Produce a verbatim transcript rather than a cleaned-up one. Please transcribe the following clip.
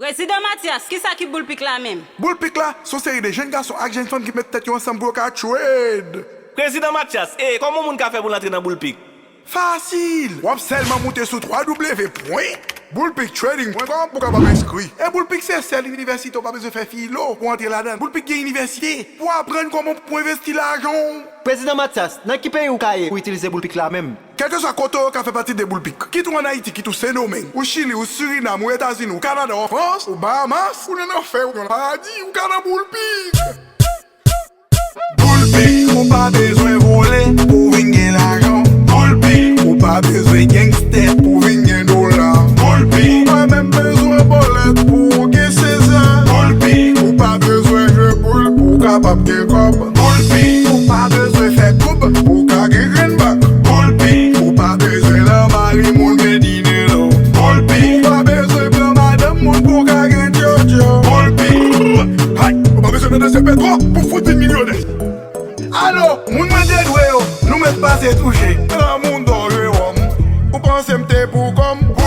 Prezidan Mathias, kisa ki Bullpeak la menm? Bullpeak la, se yon seri de jenn gason ak jenn fanm ki met tèt yo ansanm pou yo ka trade. Prezidan Mathias, e kòman yon moun ka fè pou l antre nan Bullpeak? Fasil! W ap sèlman moute sou twa w pwen bullpeak trading pwen com pou w kapab enskri. E Bullpeak se sèl inivèsite ou pa bezwen fè filo pou antre ladan. Bullpeak gen inivèsite pou w aprann kòman pou envesti lajan w. Prezidan Mathias, nan ki peyi ou ka ye pou itilize Bullpeak la menm? Kèlkeswa kote w ka fè pati de Bullpeak. Kit ou ann Ayiti, kit ou Sendomeng, ou Chili, ou Surinam, ou Etazini, ou Kanada, ou Frans, ou Bahamas, ou nan anfè, ou nan paradi, ou ka nan Bullpeak. Bullpeak, ou pa bezwen vole pou w vin gen lajan. Bullpeak, ou pa bezwen gangstè pou w vin gen dola. Bullpeak, ou pa menm bezwen bòlèt pou w gen sezè. Bullpeak, ou pa bezwen jwe boul pou w kapab gen kòb. Bullpeak, ou pa bezwen fè koub pou w ka gen greenback. Bullpeak, ou pa bezwen lanmari moun gen dine non. Bullpeak, ou pa bezwen pran madanm moun pou w ka gen djodjo. Bullpeak, hay, ou pa bezwen nan dosye petwo pou fout vin milyonè. Alo, moun mwen te dwe yo, nou mèt pase touche. Granmoun dòyewòm, ou panse m te pou kòm?